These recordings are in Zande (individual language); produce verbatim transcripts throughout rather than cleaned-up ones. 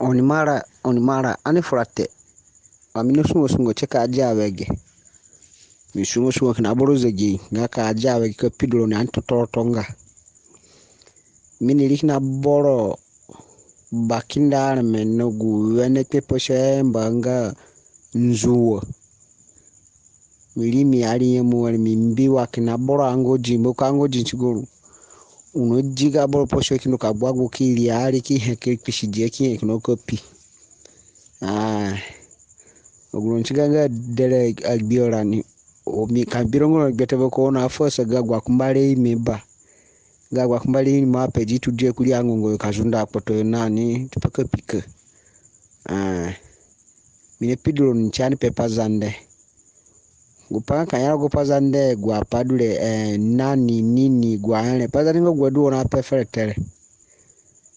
Oni mara, oni mara, ani fura te. Wa mi na sungo sungo tie ka dia wege. Mi sungo sungo kina boro zegi, nga ka dia wege ka pido roni ani totoroto nga. Mi ni ri kina boro bakindo areme na gu wene kpe pa si a yamba nga nzuwo. Mi ri mi ari nyemu were mi mbi wa kina boro ango di, mbiko ango di ti goru. Uno di ga boro pa si a kindo ka gbagu ki ri ari ki he ki kpisi dia ki he kina ka pi. Ah, agu roni ti ga nga dere agbio rani. O mi ka bi ro ngo ro gbe te boko ono a fasa ga agu akumba re ime ba. Ga agu akumba re ime ape di tu die kuri angongo yo ka zunda akpoto yo nani tipa ka pika. Ah, mi na pido roni ti ani pe Pazande. Gu pa nga ka nyara gu Pazande gu apa du re, eh, nani, nini, gu ahe re. Pazande nga gu adu wo na pe fere te re.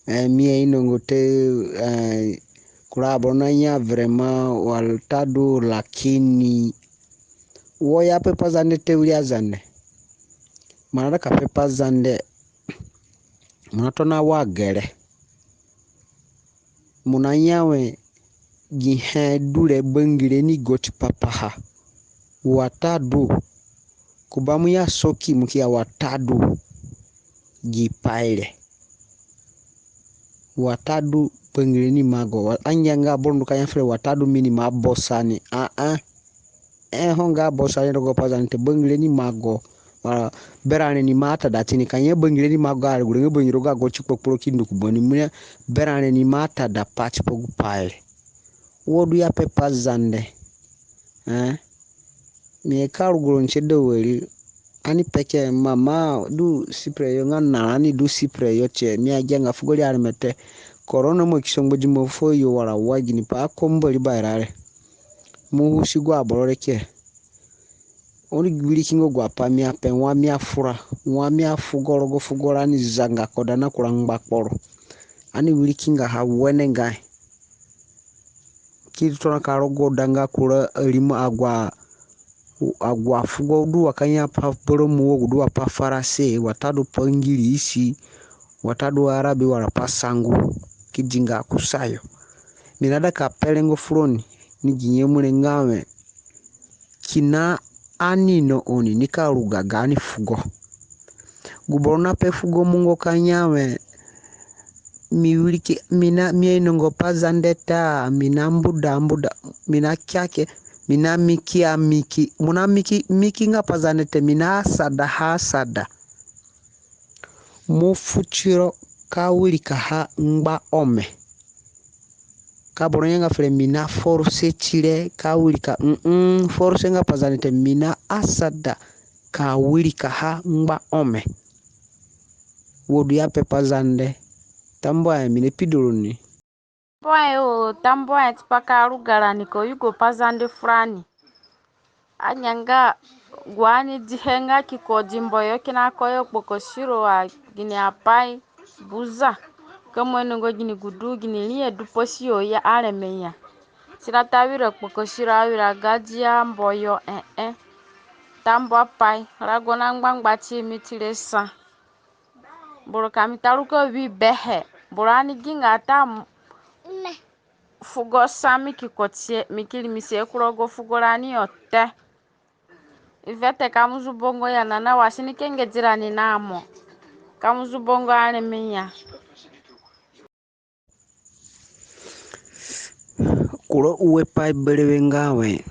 Eh, mi ainongo te, eh, kura aboro na nya vraiment watadu lakini. Wo ya pe Pazande te wiri Azande. Mo na ida ka pe Pazande. Mo na tona wa gere. Mo na nya we gi he du re bangire ni go tipa paha. Watadu. Ku ba mo ya soki mo ki ya watadu. Gi pai re. Watadu bangire ni mago. Wa-, angia nga boro ndu ka nya fere watadu mi ni ma bosa ni. Ah, ah. Eh, ho nga bosa ni rogo Pazande te bangire ni mago. Wa berã re ni ma tada tini ka nye bangire ni mago are gure nga bangire ga go ti kpokporo ki ndu ku bani mure berã re ni ma tada pa tipa gu pai re. Wo du ya pe Pazande. Eh? Mi ka rugu roni tie da wari. Ani peke mama du sipre yo nga na ani du sipre yo tie. Mi agianga fugo ri areme te. Korona mo ki songba di mo fuo yo wara wa gini pa ko Mbori baira re. Mo husi gu aboro re ke. Oni wiriki nga gu apa mi ape wa mi afura, wa mi afugo rogo fugo rani zanga koda na kura ngba kporo. Ani wiriki nga ha wenengai. Ki tona ka rogo danga kura rimo agu a-, agu afugo du wa ka nya pa boro mu wo gu du wa pa Farase, watadu pa Ngirisi, watadu Arabi wara pa Sangu, ki dinga kusayo. Mi na ida ka pe rengo furoni, ni gi nyemu re nga we. Kina ani na oni ni ka ruga gaani fugo. Gu boro na pe fugo mungo ka nya we. Mi wiriki, mi na, mi ainongo Pazande ta, mi na mbuda, mbuda, mi na kiake, mi na miki amiki. Mo na miki, miki nga Pazande te, mi na asada ha asada. Mo fu tiro ka wirikaha ngba ome. Ka boro nyanga fere mi na forse tire ka wirika, mm, forse nga Pazande te mi na asada ka wirikaha ngba ome. Wo du ya pe Pazande. Tambuahe mi na pido roni. Tambuahe o, tambuahe tipa ka ruga rani ka yugo Pazande furani. Anyanga gu ani dihe nga ki ko di mboyo kina koyo kpokosiro wa gini apai buza. Ka mo inongo gini gu du gini riahe du pasi yo ya areme ya. Tira ta wira kpokosiro awira gadia mboyo, eh, eh. Tambuapai, rago na ngbangba ti mi tire sa. Boro ka mi ta ru ka wi behe. Boro ani gi nga ta m-, fugo sa mi ki ko tie, mi ki rimisi he ku rogo fugo rani yo te. I vete ka mo zu bongo ya nana wa si ni kengedi rani na mo. Ka mo zu bongo areme ya. Kura ue pai berewe nga we.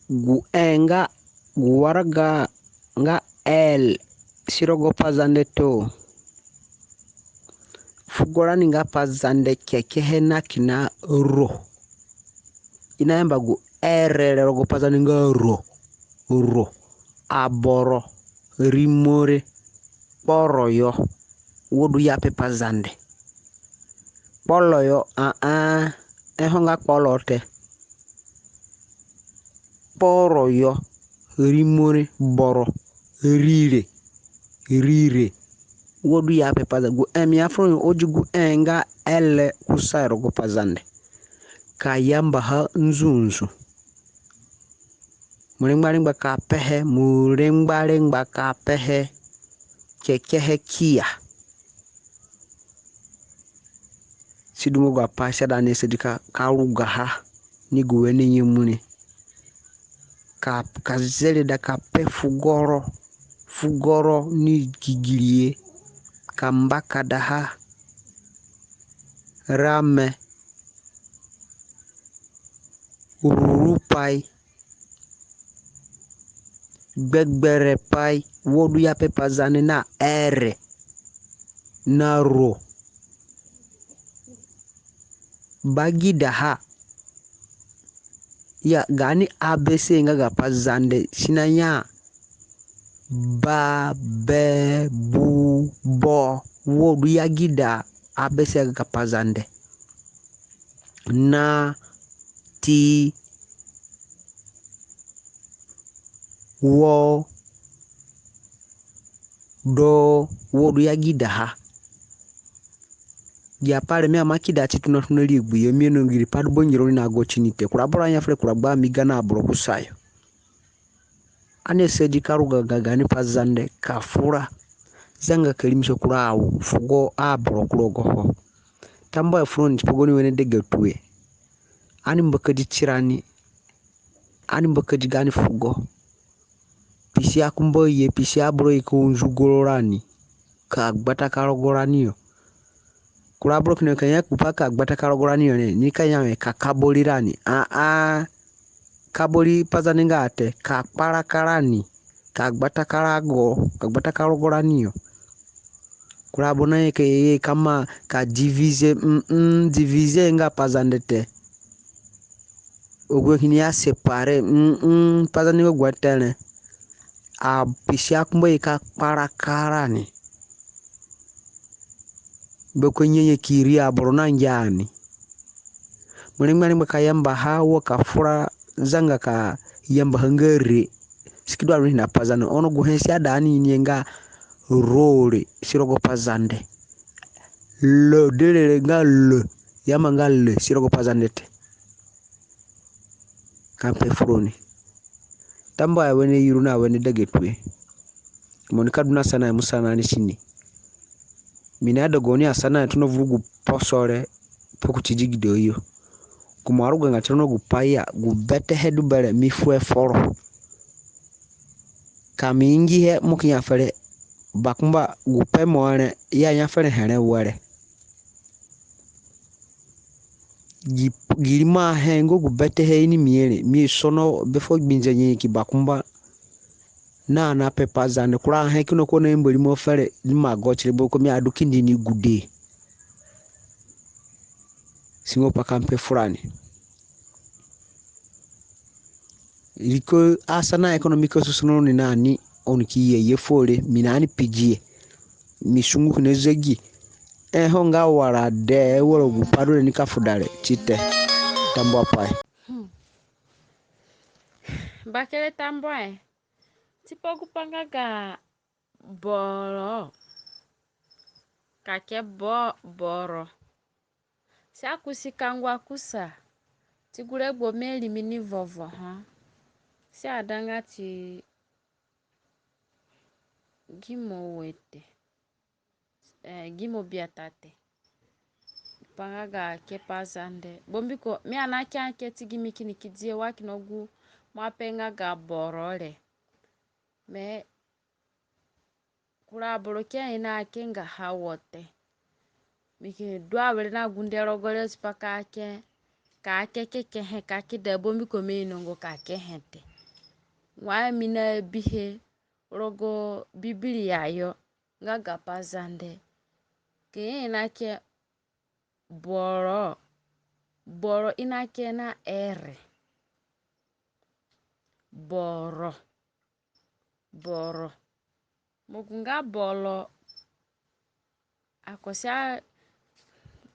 Gu e nga, gu waraga nga L si rogo Pazande to. Fugo rani nga Pazande kekehe na kina ro. I na yamba gu e re re rogo Pazande nga ro. Ro. Aboro. Rimore. Kporo yo. Wo du ya pe Pazande. Kpolo yo, ah, ah, eho nga kpolo te. Kporo yo, rimore, boro, rire, rire. Wo du ya pe Pazande. Gu e mi afu roni, o di gu e nga L kusayo rogo Pazande. Ka yambaha nzunzu. Mo rengba rengba ka pehe, mo rengba rengba ka pehe. Kekehe kia. Ti du nga gu apai si aida ani asadi ka, ka rugaha ni gu wene nyemuni. Ka, ka zereda ka pe fugoro, fugoro ni gigirihe, ka mbakadaha rame, rurupai, gbegberẽpai, wo du ya pe Pazande na ere na ro. Bagidaha ya gaani A B C nga ga Pazande si naya ba, be, bu, bo. Wo du ya gida A B C nga ga Pazande. Na, ti, wo, do, wo du ya gidaha. Gi apai re mi aima kida ti tona tona ri gbuyo, mi ino gi ri pai du bangironi na go tini te. Kura boro aya fere kura gba mi ga na aboro kusayo. Ani asadi ka ruga ga gaani Pazande ka fura zanga ka rimisa kura awu fugo aboro ku rogoho. Tambuahe furoni tipa gaoni wene degatue. Ani mbakadi tirani. Ani mbakadi gaani fugo. Pisi akumba aye, pisi aboro aye ka unzu goro rani, ka gbata ka rogo rani yo. Kura boro kina ka ya gupai ka gbata ka rogo rani yo ne, ni ka ya we ka kabori rani. Aa, kabori Pazande nga te, ka kparaka rani, ka gbata ka rago, ka gbata ka rogo rani yo. Kura boro naye ka, ye ka ma ka diviser, mm, mm, diviser nga Pazande te. Agu kini ya séparer, mm, mm, Pazande nga gu te re. A pisi akumba ye ka kparaka rani. Be ko nyenye kiri aboro na ngia ani. Mo rengbe arengba ka yambaha wo ka fura zanga ka yambaha nga re. Si ki du ani na Pazande. Ono guhe si aida ani ini nga ro re si rogo Pazande. Lo de re nga lo. Ya ma nga lo si rogo Pazande te. Ka mi pe furoni. Tambuahe wene yuru na wene degatue. Mo nika du na sanahe mo sana ni sini. Mi naida gaoni asanahe tona vuru gu poso re pa kuti digido yo. Gu mo aruganga tiro na gupai ya, gu betehe du bere mi fuhe foro. Ka mi ingihe mo ki ya fere bakumba gu pe mo re ya ya fere here were. Gi, gi ri mo ahe nga gu betehe ini mi here, mi sono be fuo gbinza nyanyaki bakumba na, na pe Pazande. Kura ahe kina ko na yamba rimo fere ni ma go tire boko mi adu kindi ni gude. Singo pa ka mi pe furani. Riko asana economic susuno ni na ni oni ki ye ye fuo re, mi na ni pidihe. Mi sungu kina zegi. Eho nga wara de, wara gupai du re nika fuda re ti te. Tambuapai. Hmm. Bakere tambuahe. Tipa gupai nga ga boro. Ka ke bo, boro. Si akusi kangua kusa. Ti gu regbo mi arimi ni vovo ho. Si adanga ti gimo ue te. Eh, gimo biata te. Gupai nga ga ke Pazande. Bambiko, mi ana ke ake ti gimi kini ki dihe wa kina gu mo ape nga ga boro re. Mi kura aboro ke i na ke nga ha wo te. Mi kini du awere na gunde rogo re tipa ka ke, ka ke kekehe ka kida bambiko mi inongo ka kehe te. Wa mi na bihe rogo Bibilia yo nga ga Pazande. Ke i na ke boro, boro i na ke na ere. Boro. Boro. Mo gu nga boro. Ako sa,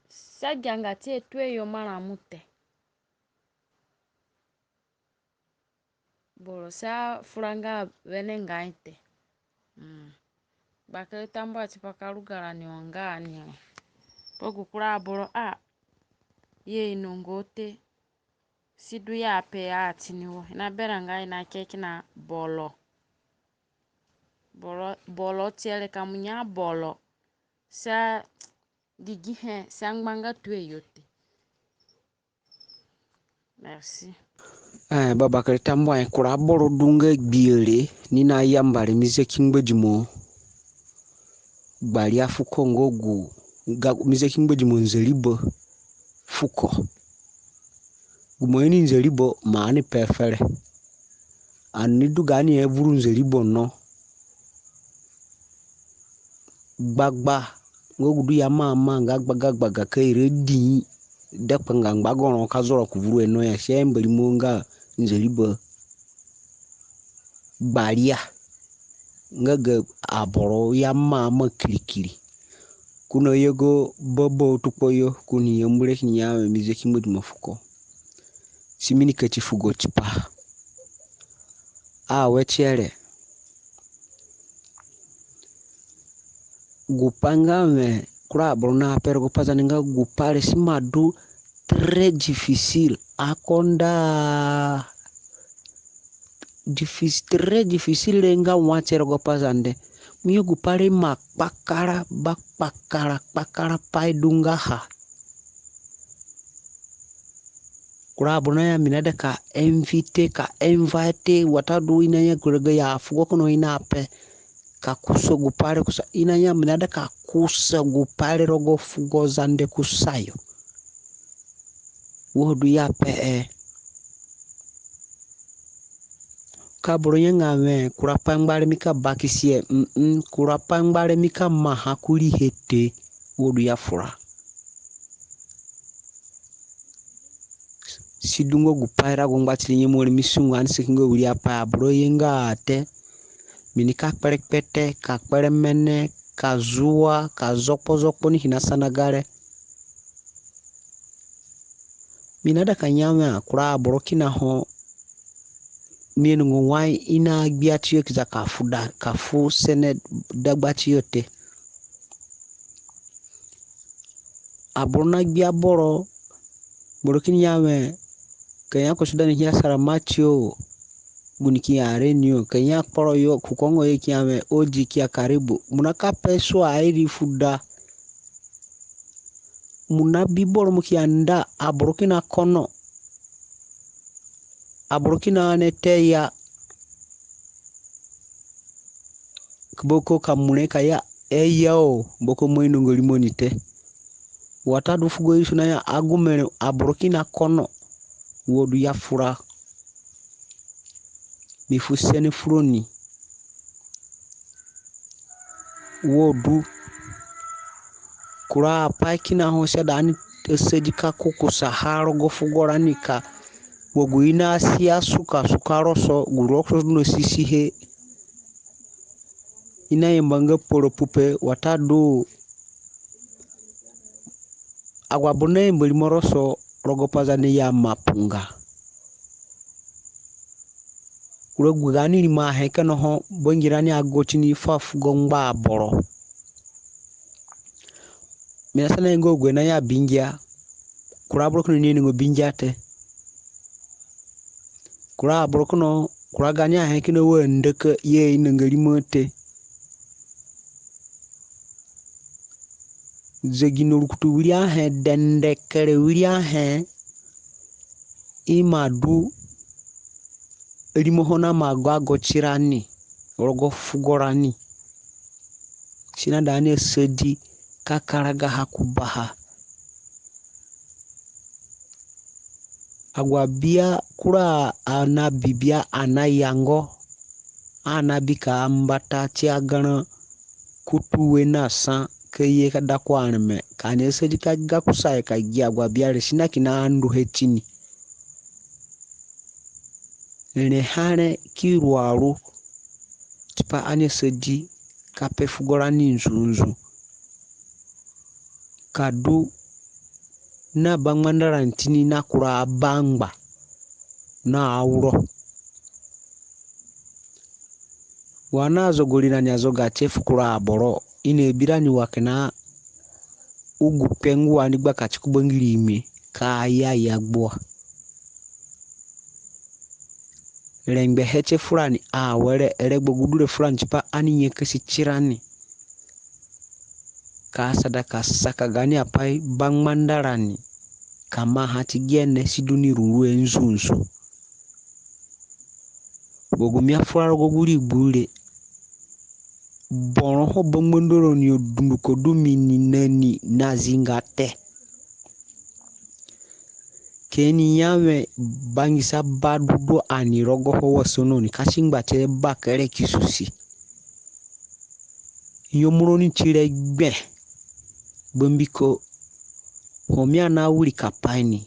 sa gianga ti e tue yo mara mu te. Boro sa fura nga wenengai te. Mm. Bakere tambuahe tipa ka ruga rani ho nga ani ho. Pa gu kura aboro a ye inongo te. Si du ya pe ya tini wo. I na berã nga i na ke kina boro. Boro, boro ti ere ka mo nya boro. Sa Di gi he si angbanga tue yo te. Merci. Eh, babakere tambuahe. Kura aboro du nga gbia re ni nayamba re, mi zaki ngbadimo Gbaria fuko nga gu, ga, mi zaki ngbadimo Nzeriba fuko. Gu mo ini Nzeriba, mo ani pe fere. Ani du gaani he vuru Nzeriba no. Gbagba nga gu du ya mama nga gbaga gbaga ka ira di dakpanga ngbagoro ka zoro ku vuru he no ya, si ayamba rimo nga Nzeriba. Gbaria nga ga aboro ya mama kirikiri. Ko na yego babo tukpo yo, ko ni yambu re kini ya wẽ mi zaki ngbadimo fuko. Si mi nika ti fugo tipaha. A we tie re. Gupai nga wẽ kura aboro naape rogo Pazande nga gupai re si ima du très difficile. Akonda difficile, très difficile re nga wai tie rogo Pazande. Mo ye gupai re ima kpakara, ba kpakara, kpakara pai du nga ha. Kura aboro naya mi naida ka invite, ka invite, watadu i naya kura gayo afugo kono i naape ka kusa gupai re kusa. I naya mi naida ka kusa gupai re rogo fugo Zande kusayo. Wo du ya pe e. Ka boro yanga wẽ kura pai ngbare mi ka bakisihe, mm, kura pai ngbare mi ka maaha kuriihe te. Wo du ya fura. Si du nga gupai rago ngbatiri nyemu re mi sungu ani saki nga wiri apai aboro ayenga te. Mi nika kperekpete, ka kperemene, ka zua, ka zokpo zokpo ni kina sana gare. Mi naida ka ya wẽ kura aboro kina ho mi inongo wai i nagbia tiyo ki za ka fu da, ka fu sene dagbatiyo te. Aboro nagbia boro, boro kini ya wẽ ka ya ko suda ni ki ya salamati o, gu ni ki ya re ni o, ka ya kporo yo ku Kongo yo ki ya wẽ odi, ki ya karibu. Mo nika pe sua iri fu da. Mo nabi boro mo ki ya nda, aboro kina kono. Aboro kina ne te ya. Boko ka mo re ka ya e ya o, boko mo inongo rimo ni te. Watadu fugo Yesu naya agu mere aboro kina kono. Wo du ya fura. Mi fu sene furoni. Wo du kura apai kina ho si aida ani asadi ka kukusaha rogo fugo rani ka wa gu i nasia suka suka roso, gu roso du na sisihe. I nayamba nga poro pupe watadu agu aboro nayamba rimo roso rogo Pazande ya mapunga. Kura gu gaani rimo ahe kina ho bangirani ago tini fu afugo ngba aboro. Mi nasana nga agu i naya bingia. Kura aboro kina ni inongo bingia te. Kura aboro kina, kura gaani ahe kina wa ndaka ye inongo rimo te. Zegino rukutu wiri ahe, dendekere wiri ahe, ima du rimoho na ima go ago tirani rogo fugo rani. Si naida ani asadi ka karagaha ku baha. Agu abia kura anabi bia anayango, anabi ka mbata ti agarã kutu ue na sa ka ye ka da ku areme, ka ani asadi ka ga kusayo ka gia agu abia re si na kina nduhe tini. Reha re ki ru aru tipa ani asadi ka pe fugo rani nzunzu. Ka du na bangbanda rani tini na kura abangba na auro. Wa na zogo ri rani azoga tie fu kura aboro, i nabi rani wa kina ugu kpe ngu ani gbaka ti ku bangiri ime ka ya ya gbua. Rengbe he tie furani awere, regbo gu du re furani tipa ani nyakasi tirani. ka asada ka saka gaani apai bangbanda rani ka maaha ti gene si du ni ruru he nzunzu. Wa gu mi afura rogo gu rigbu re, boro ho bangbanda rani yo dunduko du mi ni na ni na zinga te. Ka ani ya wẽ bangisa ba du du ani rogoho wa sono ni, ka si ngba tire bakere ki susi. Nyemu roni tire gbe. Bambiko ho mi anawirikapai ni,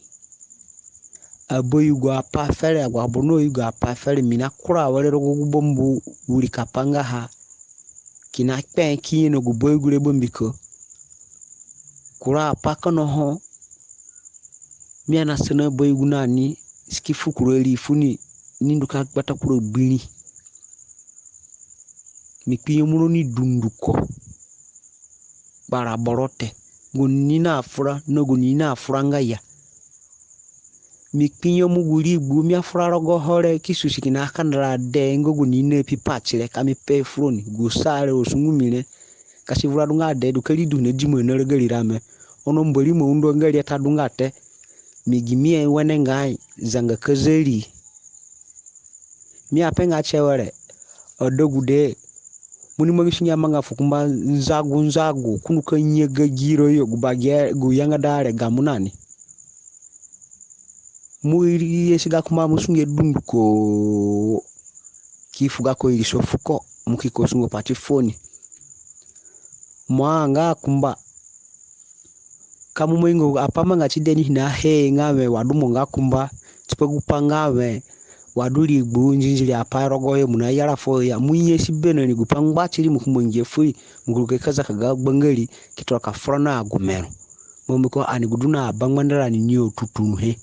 abayugo apai fere, agu aboro nayugo apai fere, mi nakura awere rogo gu bambu wirikapai ngaha kina kpe ki ye na gu bayugu re. Bambiko kura apai kina ho mi anasana abayugu na ni, si ki fu kura ri funi, ni ndu ka gbata kura gbiri. Mi kpi nyemu roni dunduko, kpara boro te, gu ni nafura na gu ni nafura nga ya. Mi kpi nyemu gu rigbu mi afura rogoho re ki susi kina kandara dee nga gu ni napi pati re ka mi pe fu roni. Gu sa re wa sungu mi re, ka si vura du nga dee du ka ri du na dimo na ragari rame. Ono Mbori ima undo nga ri ata du nga te. Mi gi mi wenengai zanga ka za ri. Mi apenga tie were, adegude, mo ni mangi sunge amanga fu kumba nzagu nzagu, ko ndu ka nyaga giro yo, gu bagi gu yangada re gamo na ni. Mo iri ye si ga kumba mo sunge dunduko ki fu gako iriso fuko, mo ki ko sungo pati foni. Mo anga kumba ka mo mangi nga apai manga ti dee ni hina he nga wẽ wa du mo nga kumba tipa gu pai nga wẽ wa du rigbu nzinziri apai rogo yo, mo nayara fuo ya, mo nyasi bena ni gu pai ngba ti ri mo ki mangihe fu ri, mo ki ru ka zaka ga gbangari ki toro ka fura na agume ro. Bambiko ani gu du na abangbanda rani ni yo tuturuhe.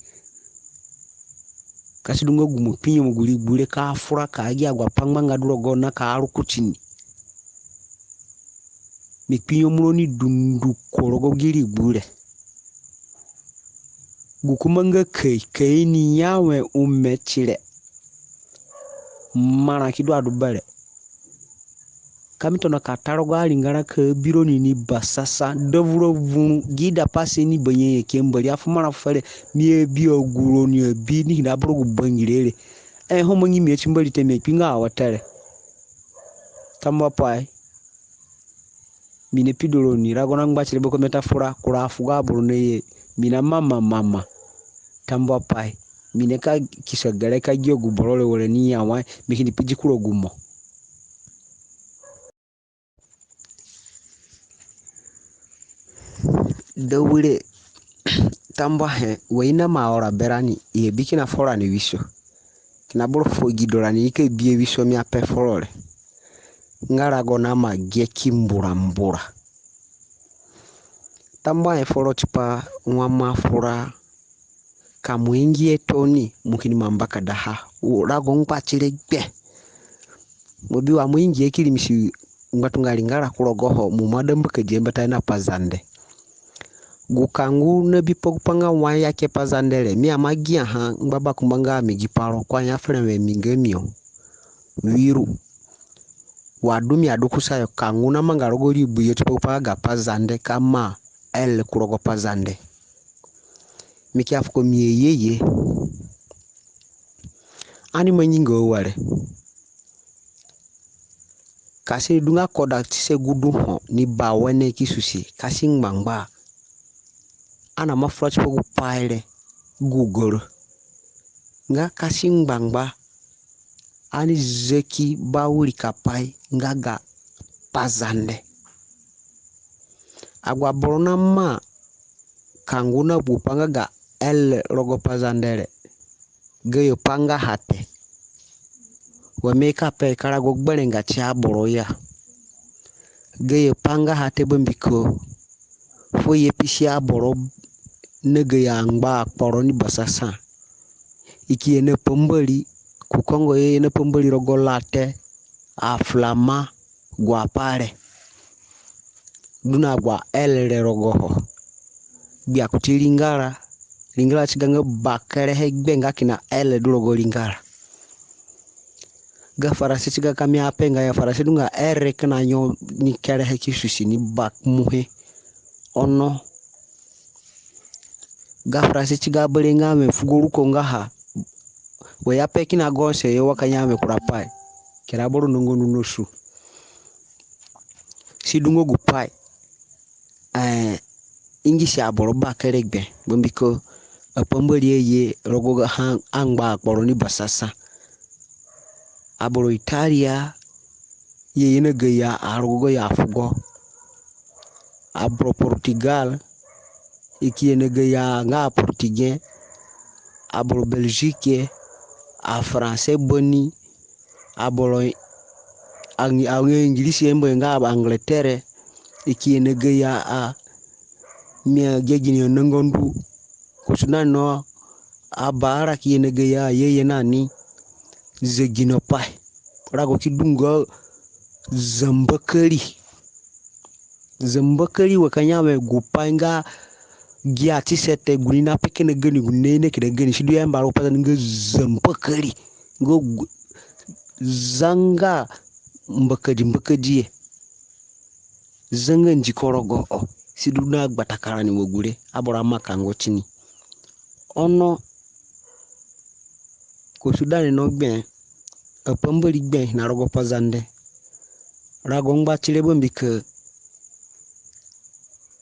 Ka si du nga gu mo kpi nyemu gu rigbu re ka fura ka agi agu apai ngbanga du rogo na ka aru kuti ni. Mi kpi nyemu roni dunduko rogo gi rigbu re. Gu kumba nga kai, kai ni ya wẽ ome tire, marã ki du adu bere. Ka mi tona ka ta rogo aringara ka bi roni ni basasa, davura vuru, gi dapase ni banyanyakihe Mbori afu marã fu fere, mi abi agu roni abi ni kina boro gu bangire re. Ee, ho mangi mi ati Mbori te, mi akpi nga awete re. Tambuapai. Mi napido roni rago na ngba tire beko mi ata fura, kura afugo aboro naye, mi na mama mama. Tambuapai. Mi nika kisa gere ka gia gu boro re were ni ya wai, mi kini pidi kura gu mo. Dawire, tambuahe, wa i na ma ora berani, i abi kina furani wiso. Kina boro fu gido rani i ka bihe wiso mi ape foro re. Nga rago na ma gia ki mbura mbura. Tambuahe foro tipa wai mo afura ka mo ingihe tooni, mo kini ma mbakadaha. Rago ngba tire gbe. Mo bi wa mo ingihe ki rimisi ngbatunga ringara ku rogoho, mo ima da mbakadihe mbatayo na Pazande. Gu kangu nabi pa gu pa nga wai i ake Pazande re, mi aima giaha ngba bakumba nga mi gi pa ro, ko aya fere wẽ mi nga mi yo. Wiru. Wa du mi adu kusayo, kangu namanga rogo rigbu yo tipa gu pa nga ga Pazande ka ma L ku rogo Pazande. Mi kia fuko mi ye ye. Ani mangi nga awere. Ka si du nga koda tise gu du ho ni bawene ki susi, ka si ngbangba. Ani aima fura tipa gu pai re gu goro. Nga ka si ngbangba, ani zaki bawirikapai nga ga Pazande. Agu aboro nama kangu na gu pa nga ga L rogo Pazande re, gayo pa ngaha te. Wa mi ka pe karago gberenga ti aboro ya. Gayo pa ngaha te bambiko fuo i apisi aboro na gayo angba akporo ni basasa. I ki ye na pambori, ku Kongo yo ye na pambori rogo Late, Afulama, gu apai re. Du na gu L re rogoho. Gbia kuti ringara, ringara ti ga nga bakerehe gbe nga kina L du rogo ringara. Ga Farase ti ga ka mi ape nga ya, Farase du nga R kina yo ni kerehe ki susi ni bakumuhe. Ono ga fura si ti ga bere nga wẽ fugo ruko nga ha. Wa ya pe kina gonse yo wa ka ya wẽ kura pai. Kira boro nongo nu no su. Si du nga gu pai. Eh, Ingisi aboro bakere gbe. Bambiko apambori aye rogo ha angba akporo ni basasa. Aboro Italia ye ye na gayo a rogo gayo afugo. Aboro Portugal i ki ye na gayo a nga a Portugais. Aboro Belgique, a France boni. Aboro a Ingilisi ye mbo nga a Angleterre i ki ye na gayo a. Mi a gia gini a nanga ndu ku Sudan no. Abara ki ye na gayo a ye ye na ni. Zegino pai. Rago ki du nga zambakari. Zambakari wa ka ya wẽ gu pai nga gia ti sete gu ni na peke na gani gu ni na kina gani si du ya mbaro pa nga zambakari. Nga gu-, zanga mbakadi mbakadi ye. Zanga ndiko rogo o. Si du na gbatakarani wa gure. Aboro amaka ngo tini. Ono ku Sudan no gbe, apambori gbe na rogo Pazande. Rago ngba tire bambiko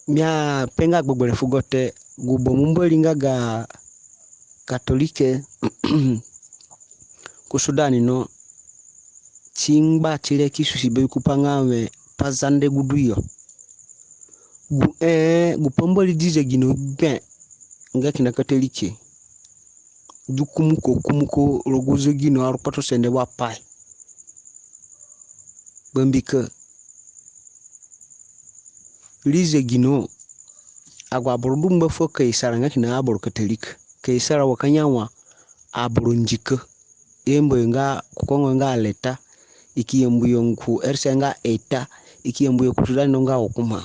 mi a pe nga gbegberẽ fugo te, gu bambu Mbori nga ga Katolike ku Sudan no ti ngba tire ki susi be ku pa nga wẽ Pazande gu du yo. Gu, eh, gu pambori di zegino gbe nga kina Katolike. Du kumuko, kumuko rogo zegino aru kpotosende wa pai. Bambiko ri zegino agu aboro du ngba fuo Kaisara nga kina aboro Katolike. Kaisara wa ka ya wẽ aboro ndika. I yambu yo nga ku Kongo nga leta, i ki yambu yo ku R C A nga eta, i ki yambu yo ku Sudan no nga hukuma.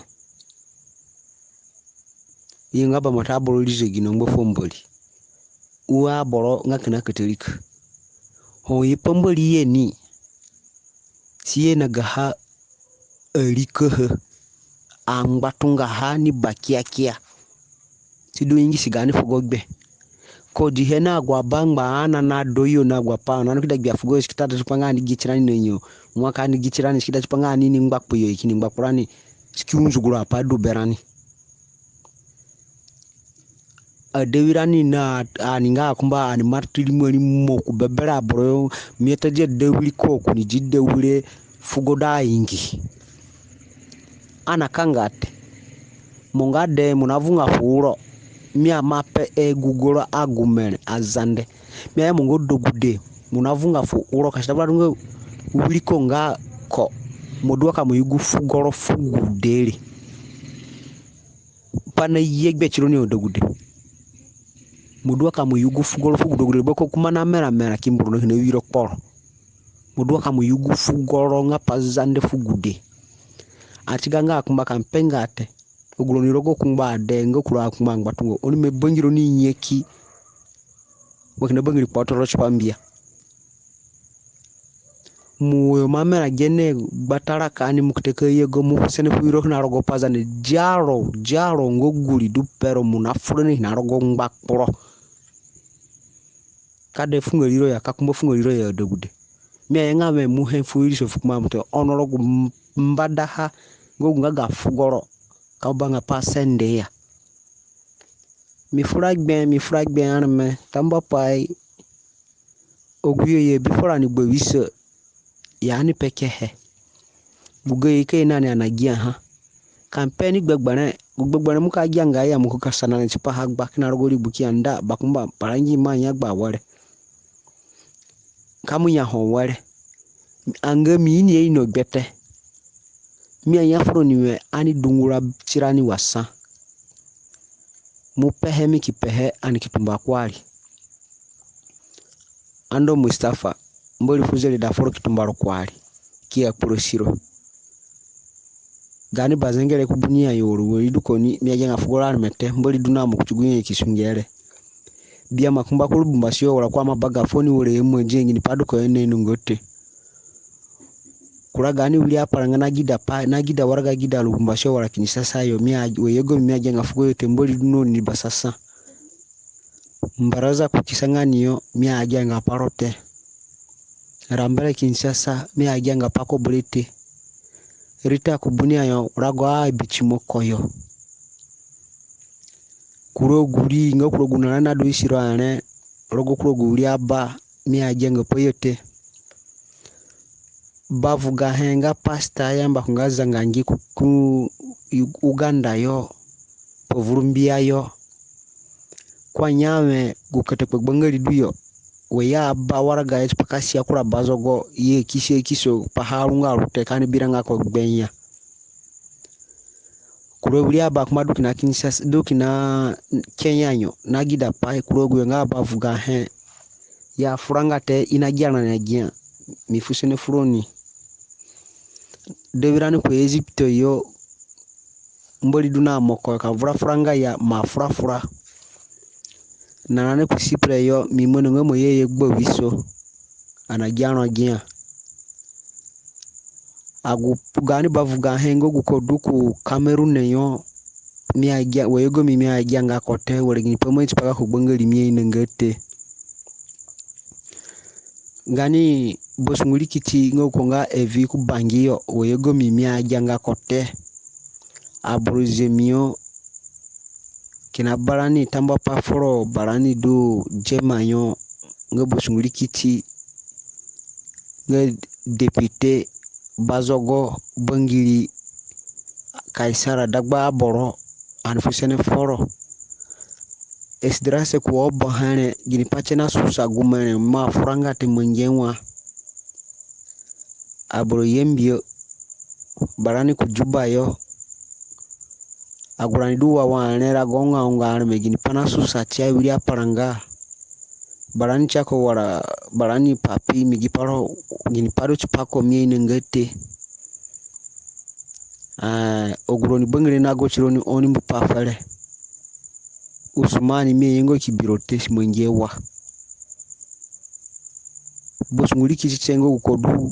I nga bambata aboro ri zegino ngba fuo Mbori. U aboro nga kina Katolike. Ho i pambori ye ni. Si ye na gaha arikaha, angbatungaha ni bakiakia. Si du Ingisi gaani fugo gbe. Ko dihe na agu abangba ana na do yo na agu apai, na no ki da gbia fugo yo si ki ta da tipa nga ani gi tirani na yo. Wa ka ani gi tirani si ki da tipa nga ani ni ngba kpuyo, i kini ngba kpurani. Si ki unzuguru apai du berani. Adewirani na ani nga akumba ani martiri mari mo ku bebere aboro yo. Mi ata di adewiri ko ku ni di dewire fugo da ingi. Ana kanga te. Mo nga de mo na vunga fu uro. Mi ama pe e gu goro agu mere Azande. Mi aya mo nga degude mo na vunga fu uro ka si da bura du nga wiri ko nga ko. Mo du wa ka mo yugu fugo ro fu gude re. Pa na ye gbe tiro ni o degude. Mo du wa ka mo yugu fugo ro fu gude gude re, bako kuma na mera mera ki mburu no kina wiro kporo. Mo du wa ka mo yugu fugo ro nga Pazande fu gude. Ati ga nga akumba ka mpe nga te. Agu roni rogo kungba ade nga kura akumba ngbatunga. Oni me bangiro ni nyaki. Wa kina bangiri kpotoro tipa mbia. Mo yo ma mera gene gbatara ka ani mo kite ka yego mo sene fu wiro kina rogo Pazande. Diaro, diaro nga guri du pero mo na fura ni kina rogo ngba kporo. Ka de fu nga riro ya, ka kumba fu nga riro ya degude. Mi aya nga we mo he fu iriso fu kuma mo te ono rogo m-, mbadaha nga gu nga ga fugo ro. Ka banga pa sende ya. Mi fura gbe, mi fura gbe areme, tambuapai. Agu yo ye bi furani gbe wisa. Ya ni pekehe. Gu gayo i ka ye na ni ana giaha. Ka mpe ni gbegberẽ, gu gbegberẽ mo ka gia nga ya mo ka sana ni tipaha gba kina rogo ri gbuki anda, bakumba, parangi ma nya gba were. Ka mo nya ho were. Anga mi ini e ino gbe te. Mi aya furoni we ani dungura tirani wa sa. Mo pehe mi ki pehe ani ki tumba kuari. Ando Mustafa, Mbori fu zereda foro ki tumba ro kuari. Ki ya kpuro siro. Gaani bazengere ku buni ya yo oro wari du ko ni mi aya nga fugo ro areme te, Mbori du na mo kuti gu nyanyakisu ngere. Bia ma kumba ku Lubumbashi yo wara ku ama baga foni were ye mo zengi ni pa du ko ye na inongo te. Kura gaani wiri aparanga na gida pa, na gida waraga gida Lubumbashi yo wala Kinshasa yo, mi a, we yego mi mi agianga fugo yo te, Mbori du no ni basasa. Mbaraza ku Kisangani yo, mi agianga pa ro te. Rambere Kinshasa, mi agianga pa ko bere te. Rita ku Bunia yo, rago a bitimo ko yo. Kura gu ri nga kura gu nara na du isiro are, rogo kura gu wiri aba, mi agianga pa yo te. Bavugahe nga pasta yamba ko nga zangangi ku, ku Uganda yo, pa vuru mbia yo. Ko anya we gu katakpa gbangari du yo, we ya ba waraga yo tipa ka sia kura bazogo, ye kisi ye kiso pa haru nga ru te, ka ni biranga ko gbe ya. Kura wiri aba kuma du kina Kinshasa, du kina Kenya yo, na gida pai kura gu yo nga bavugahe. Ya furanga te, i na gia na gia. Mi fu sene furoni. Debirani ku Ezipito yo, Mbori du na moko ka vura furanga ya, ma fura fura. Narani ku Sipre yo, mi mano nga mo ye ye gba wiso. Ana gia ro gia. Agu gaani bavugahe nga gu ko du ku Kamerun yo, mi agia, we yego mi mi agianga ko te, were gini pai mo ni tipa gako gbangari mi ainonga te. Gaani basungu rikiti nga gu ko nga Evi ku Bangi yo, we yego mi mi agianga ko te. Aboro Zemio, kina barani Tambua Paforo, barani du Jema yo, nga basungu rikiti, nga depite, bazogo, bangiri, Kaisara dagba aboro, ani fu sene foro. Esdrase ku Obo here, gini pai tie na susa gu mere, ma furanga te mangi wa. Aboro Yambio, barani ku Juba yo. Agu rani du wa wa are rago nga unga areme, gini pai na susa tie wiri aparanga. Barani tiako wara, barani papi, mi gi pa ro, gini pai du tipa ko mi ainonga te. Ah, agu roni bangire na go tironi oni mbu pa fere. Usumani mi ayenga ki bi ro te, si mangi wa. Basungu rikiti tie nga gu ko du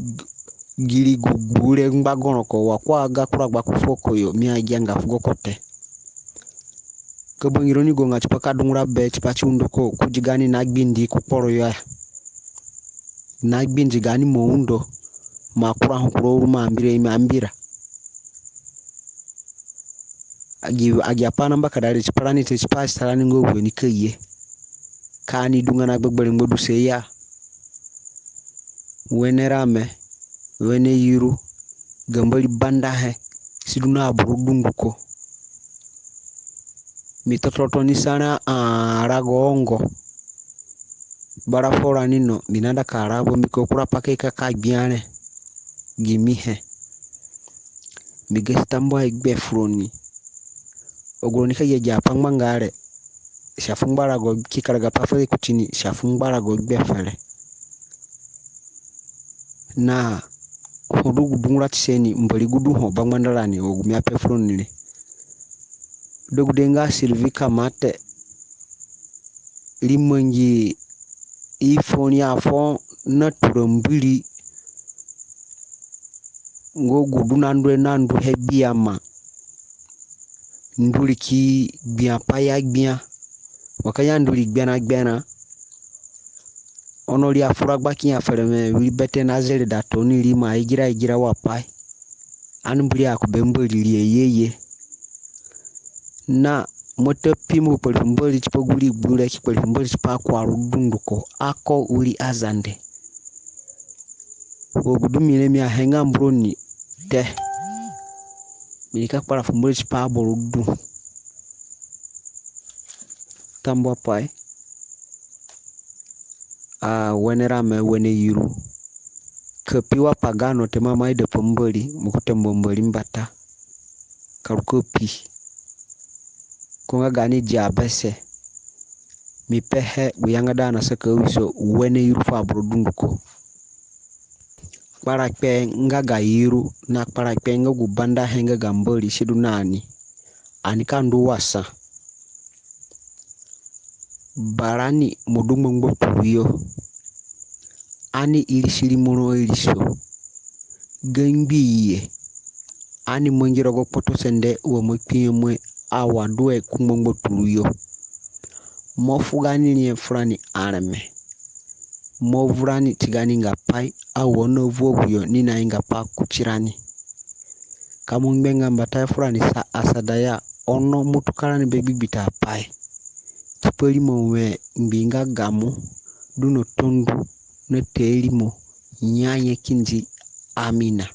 giri gu gure ngba goroko wa ko aga kura gba ku fuo ko yo, mi agianga fugo ko te. Ka bangironi gonga tipa ka dungura be tipa ti undo ko, ku di gaani na gbindi ku kporo yo ya. Na gbindi gaani mo undo, ma kura ho kura uru ma ambira imi ambira. Agi, agi apai na mbakada re tipa rani te, tipa asita rani nga gu ni ka ye. Ka ani dunga na gbegberẽ ngbaduse ya. Wene rame, wene yuru, ga Mbori bandahe, si du na aboro dunduko. Mi totoro toni sa re, a, rago ongo. Bara furani no, mi naida ka rabo mbiko kura pai ka ka gbia re. Gimi he. Mi gasi tambuahe gbe furoni. Agu roni ka ye agi apangbanga re, si afu ngbarago ki karaga pa fere kuti ni, si afu ngbarago gbe fere. Na ho du gu dungura tise ni, Mbori gu du ho bangbanda rani, agu mi ape furoni re. Degude nga Sylvie Kamate, ri mangi ifoni afo na tura mbiri, nga gu du na ndu re na nduhe gbia ma. Ndu ri ki gbia pa ya gbia. Wa ka ya ndu ri gberã gberã. Ono ri afura gba ki ya fere wẽ, wiri bete na zereda tooni ri ma igira igira wa pai. Ani mbiri aku be Mbori ri ye ye. Na mo ta pi mo kpari fu Mbori tipa gu ri gbu re, ki kpari fu Mbori tipa akuaro dunduko, ako wiri Azande. Wa gu du mi re mi ahe nga mbu roni te. Mi nika kpara fu Mbori tipa aboro du. Tambuapai. A, wene rame, wene yuru. Ka pi wa pagano te, mama ida pa Mbori, mo ku tambuahe Mbori mbata. Ka ru ka pi. Ko nga gaani diabese. Mi pehe gu yangada na saka wiso, wene yuru fu aboro dunduko. Kparakpee nga ga yuru, na kparakpee nga gu bandahe nga ga Mbori si du na ani. Ani ka ndu wa sa. Barani mo du ngbangbaturũ yo. Ani irisi rimo ro iriso. ga ngbiiye, ani mangi rogo kpotosende wa mo kpinyemu he, awa duhe ku ngbangbaturu yo. Mo fu gaani riahe furani areme. Mo vurani ti gaani ingapai, awa oni avu agu yo ni naingapai kuti rani. Ka mo ngbenga mbatayo furani sa asada ya, ono mo tuka rani be gbigbita apai. Tipa rimo wẽ ngbii nga gamo du na tondu na te rimo nyanyakindo. Amina.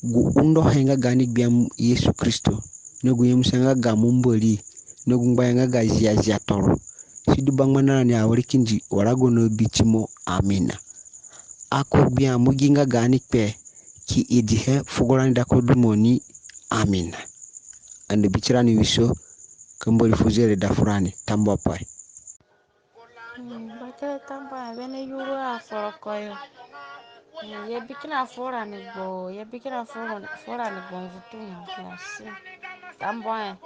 Gu undohe nga gaani gbia Yesu Kristo, na gu nyemuse nga gamo Mbori, na gu ngbayo nga ga Ziazia Toro. Sidu bangbana rani awere kindi wa rago na bitimo. Amina. Ako gbia mo gi nga gaani kpe ki idihe fugo rani dako du mo ni. Amina. Ani bi tirani wiso, ka Mbori fu zereda furani. Tambuapai. Mm, bakere tambuahe, wene yuru a foro koyo. Mm, ye bi kina furani gbo, ye bi kina furani, furani gbo mvutu ya, ya si. Tambuahe.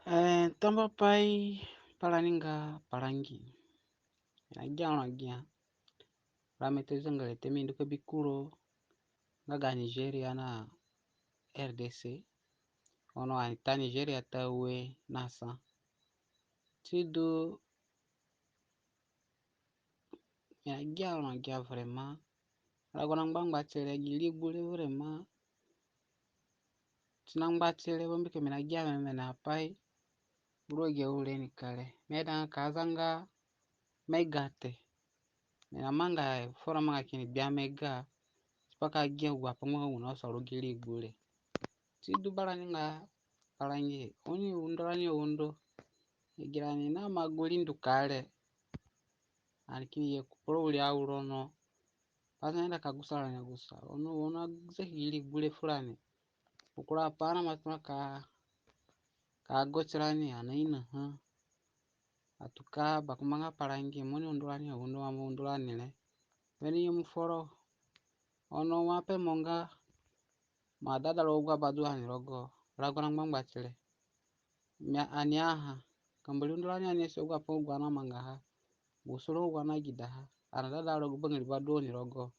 Eh, tambuapai, parani nga parangi. Na gia ro na gia. Rame te zangare te mi ndu ka bi kuro nga ga Nigeria na R D C. Ono ani ta Nigeria ta ue na sa. Sidu mi na gia ro na gia vraiment. Rago na ngbangbatire gi ri gbure vraiment. Si na ngbatire bambiko mi na gia memene apai. Buru agi aure ni kare. Mi aidanga ka zanga mega te. Mi na manga foro manga kini gbia mega. Tipa ka gia agu apai nga gu na sa rogo gi ri gbure. Sidu barani nga parangi. Oni undo rani aundo. Agi rani na ma gu ri ndu kare. Ani kini ye ku poro wiri auro no. Pasa enda ka gusa rani agusa. Ono, ono agusa ki ri gbure furani. Gu kura apai na matuma ka, ka go tirani, ani ainaha. Atuka bakumba nga parangi, mo ni undo rani, undo wa mo undo rani re. Wene nyemu foro. Ono wa pe mo nga, ma dada rogo agu aba du ani rogo, rago na ngbangbatire. Mi ani aha, ka Mbori undo rani ani si agu apai nga gu ani amangaha. Gu suro nga gu ani agidaha. Ani dada rogo bangiriba du oni rogo.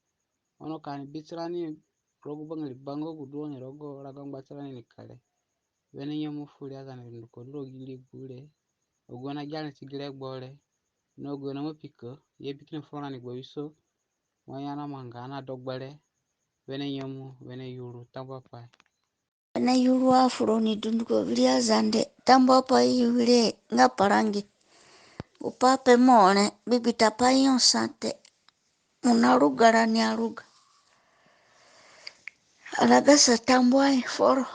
Ono ka ani bi tirani rogo bangiriba nga gu du oni rogo, rago ngbatirani ni kare. Wene nyemu fu ri Azande dunduko du rogo gi ri gbure. Agu na gia rani ti gi regbo re. Na agu na mapiko, ye bi kina furani gbo wiso. Wa ya na manga na dogbere. Wene nyemu, wene yuru, tambuapai. Wene yuru a fu roni dunduko, wiri Azande, tambuapai, wiri nga parangi. Gu pai pe mo re, gbigbita pai yo sa te. Mo na ruga rani aruga. Aragasa tambuahe foro.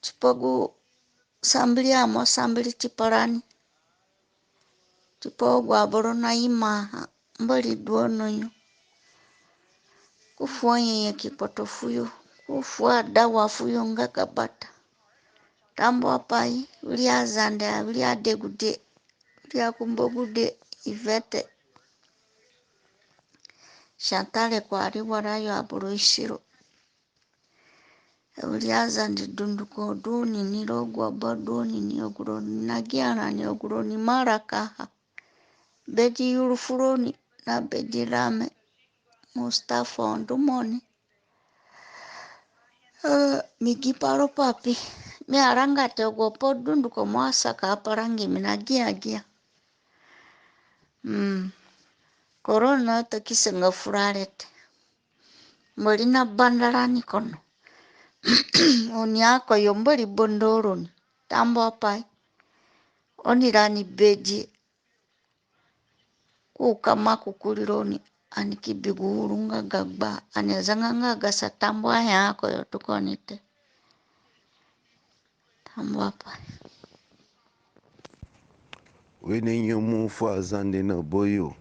Tipa gu sambiri amo sambiri tipa rani. Tipa agu aboro na imaha Mbori du ono yo. Ku fu anyanyaki kpoto fuyo. Ku fu adawa fuyo nga ga bata. Tambuapai, wiri Azande, wiri adegude, wiri akumbagude, Ivete. Chantal Kwari warayo aboro isiro. Wiri Azande dunduko du oni ni rogo agu aba du oni ni agu roni na gia rani agu roni marakaha. Bedi yuru fu roni na bedi rame. Mustafa ondu mo ni. Eh, mi gi paro papi. Mi aranga te agu apai dunduko mo asaka parangi mi na gia gia. Mm. Korona atakisanga fura re te. Mbori na banda rani kono. Oni ako yo Mbori banda roni. Tambuapai. Oni rani bedi. Ku ka maku kuri roni. Ani ki bi gu uru nga ga gba. Ani azanga nga ga sa tambuahe ako yo tuko ni te. Tambuapai. Wene nyemu fu Azande na bayo.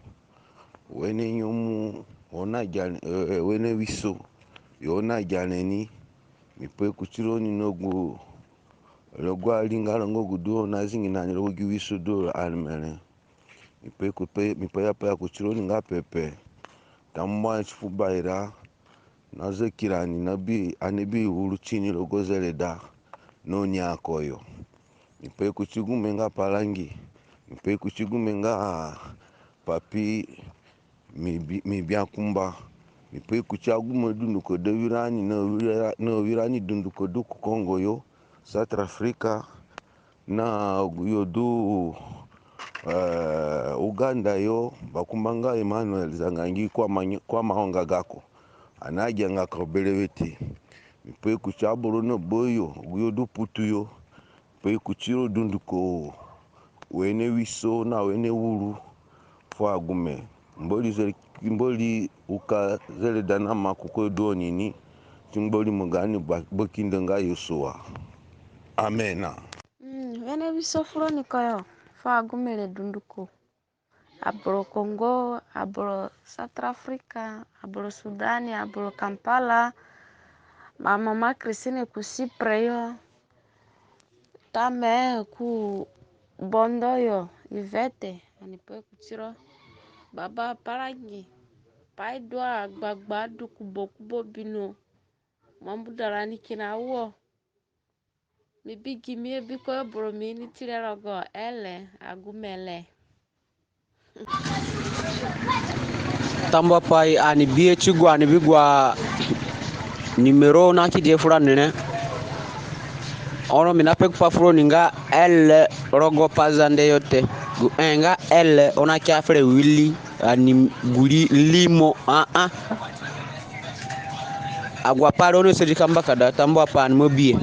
Wene nyemu oni agia, eh, wene wiso yo oni agia re ni. Mi pai kuti roni na gu rogo aringara nga gu du oni azingi na ni rogo gi wiso du areme re. Mi pai ku pe, mi pai apai kuti roni nga pepe. Tambuahe ti fu Baira na Zakirani na bi, ani bi uru tini rogo zereda na oni ako yo. Mi pai kuti gume nga parangi. Mi pai kuti gume nga papi. Mi bi, mi bi akumba. Mi pai kuti agume dunduko da wirani na wira-, na wirani dunduko du ku Kongo yo, South Africa, na agu yo du, eh, Uganda yo, bakumba nga Emmanuel Zangangi ko ama-, ko amaonga gako. Ani agianga ko berewe te. Mi pai kuti aboro na ba yo, agu yo du Putu yo. Pai kuti ro dunduko, wene wiso na wene uru fu agume. Mbori zere, Mbori uka zereda na maku ko du oni ni, ti Mbori mo gaani ba-, bakindo nga Yehowa. Amena. Mm, wene wiso fu roni koyo, fu agume re dunduko. Aboro Congo, aboro South Africa, aboro Sudan, aboro Kampala, ma mama Christine ku Sipre yo, Tame ku Bondo yo, Ivete, ani pai kuti ro, baba Parangi, pai du agbagba du ku bo ku bo bino, mambu darani kina wo. Mi bi gimi yo biko yo boro mi ini tire rogo ele agume re. Tambuapai ani bihe ti gu ani bi gu a numero na ki die fura nire. Ono mi na pe gupai fu roni nga ele rogo Pazande yo te. Gu e nga ele oni kia fere wiri ani guri limo a a. Agu apai re oni sedi ka mbakada tambuapai ani mo bihe.